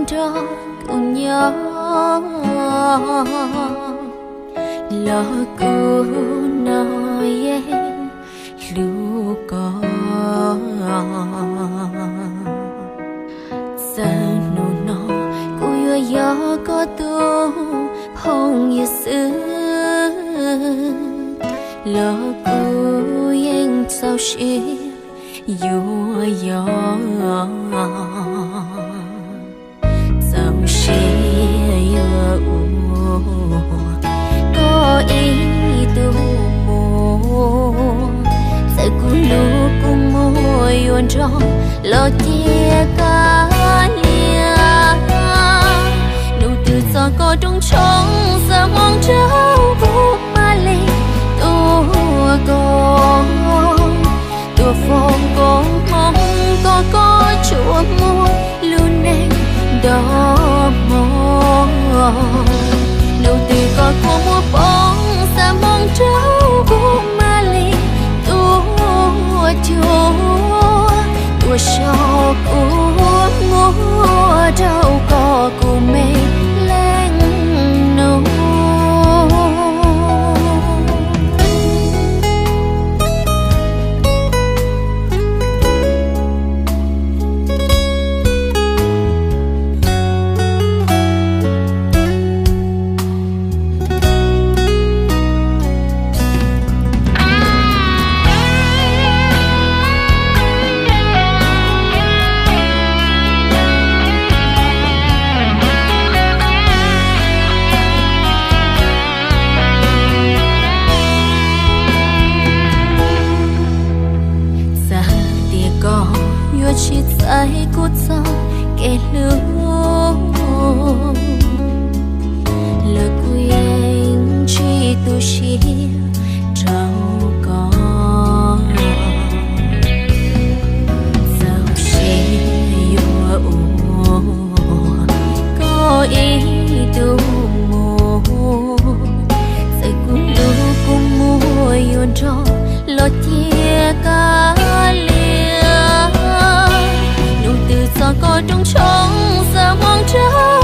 Nrog kuv nyob los kuv no yeej hlub koj. Txawm hnub no kuv yuav yog koj tus phooj ywg xwb, los kuv yeej txaus siab yuav yog. Txaus siab yuav ua koj ib tug muam, txawm kuv lub kua muag yuav nrog los cia kav liam. Nub twg txog koj rooj tshoob xa hmoov rau kuv, mam li tuaj koj, tuaj foom koob hmoov kom koj tsuas muaj lub neej nto hmo. Nub twg koj kua muag poob xa hmoov rau kuv, mam li tuaj cuag, tuaj so kuv muag rau koj kuv me leej nus. Txawm tias koj yuav tsis txais kuv txoj kev hlub, los kuv yeej tsis tu siab rau koj. Txaus siab yuav ua koj ib tug muam, txawm kuv lub kua muag yuav nrog los cia kav liam. Nub twg txog koj rooj tshoob xa hmoov rau